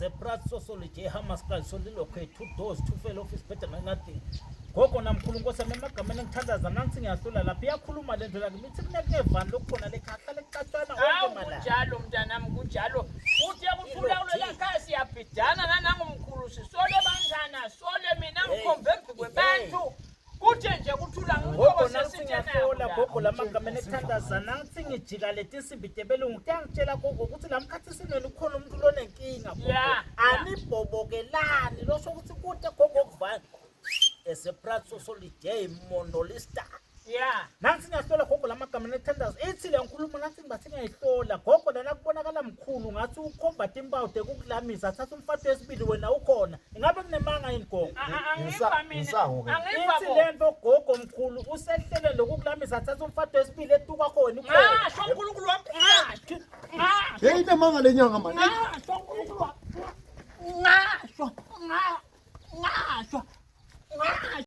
Zeprat Sociology eHammarskraal Solilokwe two doors two fellow office better than nothing. Gogo namkhulu nkosi yami emagameni engithandaza nangithi ngiyahlula lapha iyakhuluma le nto lami ithi kunekungevani lokukhona lekhaya hlale kuxatshwana wonke Hawu malanga. kunjalo mntanami kunjalo. Uthi kuthula kulela khaya siyabhidana nanangumkhulu sisole bantwana sole mina ngikhombe embi kwebantu. Kuthe nje kuthula Gogo ngikho nangithi ngiyahlola gogo lamagameni ekuthandaza nangithi ngijika leti nsimbi tebelungu kuyangitshela gogo ukuthi la mkhathi sinweni kukhona umuntu lonenkinga gogo Ya, ya. anibhobokelani losho ukuthi kude gogo kuvani eseprat sosolidey monolista Yeah. nansi ngiyahlola gogo lamagama nethandazo ithi le nkulumo nansi ngibathi ngiyayihlola gogo lana kubonakala mkhulu ngathi ukhomba timpawu tekukulamisa athatha umfati wesibili wena ukhona ingabe kunemanga yini gogo Angiva mina. Ngisawo-ke. Angiva ithi bo. le nto gogo mkhulu usehlelweni lokukulamisa athatha umfati wesibili etukwa khona ukhona Ngasho uNkulunkulu wami. Ngasho. Ngasho. Hey inamanga le nyanga mani. Ngasho uNkulunkulu wami. Ngasho. Ngasho.